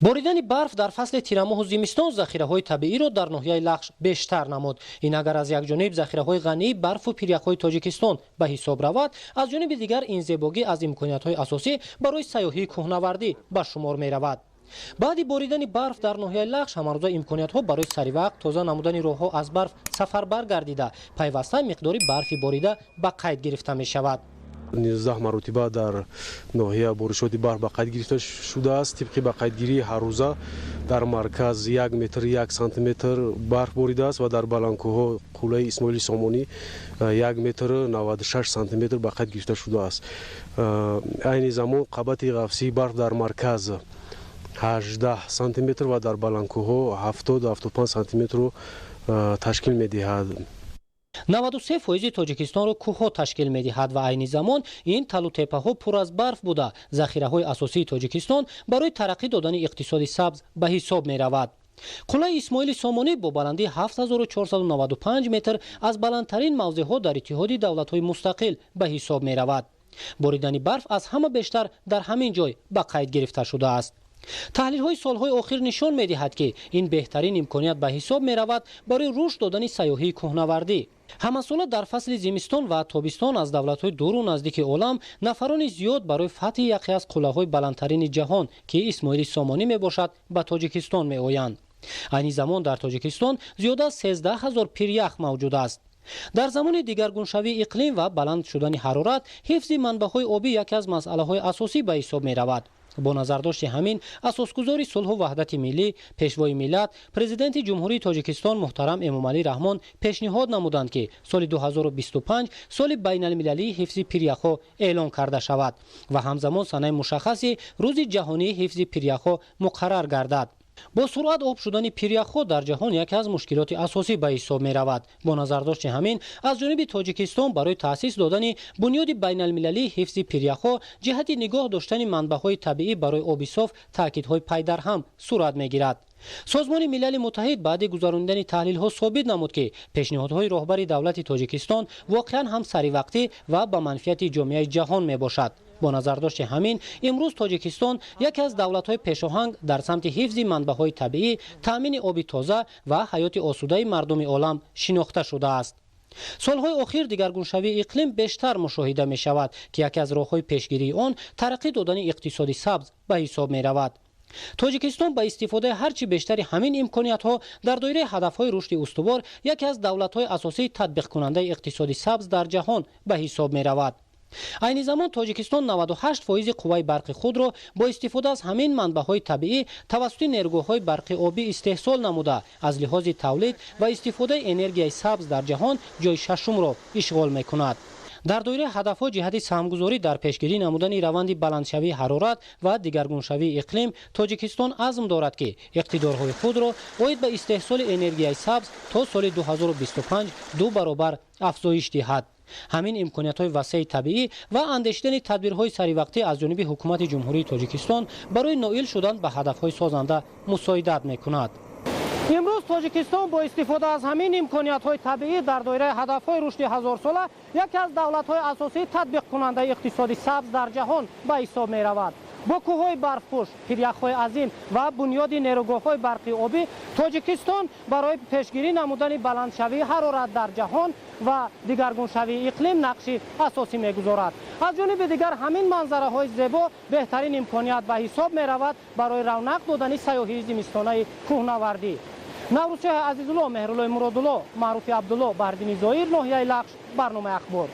Боридани барф дар фасли тирамоҳу зимистон захираҳои табииро дар ноҳияи Лахш бештар намуд. Ин агар аз як ҷониб захираҳои ғании барфу пиряхҳои Тоҷикистон ба ҳисоб равад, аз ҷониби дигар ин зебогӣ аз имкониятҳои асосӣ барои сайёҳии кӯҳнавардӣ ба шумор меравад. Баъди боридани барф дар ноҳияи Лахш ҳамарӯза имкониятҳо барои саривақт тоза намудани роҳҳо аз барф сафарбар гардида, пайваста миқдори барфи борида ба қайд гирифта мешавад. 19 маротиба дар ноҳия боришоти барф ба қайд гирифта шудааст. Тибқи ба қайдгирии ҳаррӯза дар марказ 1 метр 1 сантиметр барф боридааст ва дар баландкӯҳҳо қуллаи Исмоили Сомонӣ 1 метр 96 сантиметр ба қайд гирифта шудааст. Айни замон қабати ғафсии барф дар марказ 18 сантиметр ва дар баландкӯҳҳо 70-75 сантиметрро ташкил медиҳад. 93% Тоҷикистонро кӯҳҳо ташкил медиҳад ва айни замон ин талу теппаҳо пур аз барф буда, захираҳои асосии Тоҷикистон барои тараққӣ додани иқтисоди сабз ба ҳисоб меравад. Қуллаи Исмоили Сомонӣ бо баландии 7495 метр аз баландтарин мавзеъҳо дар Иттиҳоди Давлатҳои Мустақил ба ҳисоб меравад. Боридани барф аз ҳама бештар дар ҳамин ҷой ба қайд гирифта шудааст. Таҳлилҳои солҳои охир нишон медиҳад, ки ин беҳтарин имконият ба ҳисоб меравад барои рушд додани сайёҳии кӯҳнавардӣ. Ҳамасола дар фасли зимистон ва тобистон аз давлатҳои дуру наздики олам нафарони зиёд барои фатҳи яке аз қуллаҳои баландтарини ҷаҳон, ки Исмоили Сомонӣ мебошад, ба Тоҷикистон меоянд. Айни замон дар Тоҷикистон зиёда аз 13 000 пирях мавҷуд аст. Дар замони дигаргуншавии иқлим ва баланд шудани ҳарорат ҳифзи манбаъҳои обӣ яке аз масъалаҳои асосӣ ба ҳисоб меравад. Бо назардошти ҳамин асосгузори сулҳу ваҳдати миллӣ, Пешвои миллат, Президенти Ҷумҳурии Тоҷикистон муҳтарам Эмомалӣ Раҳмон пешниҳод намуданд, ки соли 2025 соли байналмилалии ҳифзи пиряхҳо эълон карда шавад ва ҳамзамон санаи мушаххаси Рӯзи ҷаҳонии ҳифзи пиряхҳо муқаррар гардад. Бо суръат об шудани пиряхҳо дар ҷаҳон яке аз мушкилоти асосӣ ба ҳисоб меравад. Бо назардошти ҳамин аз ҷониби Тоҷикистон барои таъсис додани Бунёди байналмилалии ҳифзи пиряхҳо ҷиҳати нигоҳ доштани манбаъҳои табиӣ барои оби соф таъкидҳои пайдарҳам сурат мегирад. Созмони Милали Муттаҳид баъди гузаронидани таҳлилҳо собит намуд, ки пешниҳодҳои роҳбари давлати Тоҷикистон воқеан ҳам саривақтӣ ва ба манфиати ҷомеаи ҷаҳон мебошад. Бо назардошти ҳамин имрӯз Тоҷикистон яке аз давлатҳои пешоҳанг дар самти ҳифзи манбаъҳои табиӣ, таъмини оби тоза ва ҳаёти осудаи мардуми олам шинохта шудааст. Солҳои охир дигаргуншавии иқлим бештар мушоҳида мешавад, ки яке аз роҳҳои пешгирии он тараққӣ додани иқтисоди сабз ба ҳисоб меравад. Тоҷикистон ба истифодаи ҳарчи бештари ҳамин имкониятҳо дар доираи ҳадафҳои рушди устувор яке аз давлатҳои асосии татбиқкунандаи иқтисоди сабз дар ҷаҳон ба ҳисоб меравад. Айни замон Тоҷикистон 98 фоизи қувваи барқи худро бо истифода аз ҳамин манбаъҳои табиӣ тавассути нерӯгоҳҳои барқи обӣ истеҳсол намуда, аз лиҳози тавлид ва истифодаи энергияи сабз дар ҷаҳон ҷои шашумро ишғол мекунад. Дар доираи ҳадафҳо ҷиҳати саҳмгузорӣ дар пешгирӣ намудани раванди баландшавии ҳарорат ва дигаргуншавии иқлим Тоҷикистон азм дорад, ки иқтидорҳои худро оид ба истеҳсоли энергияи сабз то соли 2025 ду баробар афзоиш диҳад. Ҳамин имкониятҳои васеи табиӣ ва андешидани тадбирҳои саривақтӣ аз ҷониби Ҳукумати Ҷумҳурии Тоҷикистон барои ноил шудан ба ҳадафҳои созанда мусоидат мекунад. Имрӯз Тоҷикистон бо истифода аз ҳамин имкониятҳои табиӣ дар доираи ҳадафҳои рушди ҳазорсола яке аз давлатҳои асосии татбиқкунандаи иқтисоди сабз дар ҷаҳон ба ҳисоб меравад. Бо кӯҳҳои барфпӯш, пиряхҳои азим ва бунёди нерӯгоҳҳои барқи обӣ Тоҷикистон барои пешгирӣ намудани баландшавии ҳарорат дар ҷаҳон ва дигаргуншавии иқлим нақши асосӣ мегузорад. Аз ҷониби дигар ҳамин манзараҳои зебо беҳтарин имконият ба ҳисоб меравад барои равнақ додани сайёҳии зимистонаи кӯҳнавардӣ. Наврӯзшоҳи Азизулло, Меҳруллои Муродулло, Маъруфи Абдулло, Баҳриддини Зоир, ноҳияи Лахш, барномаи Ахбор.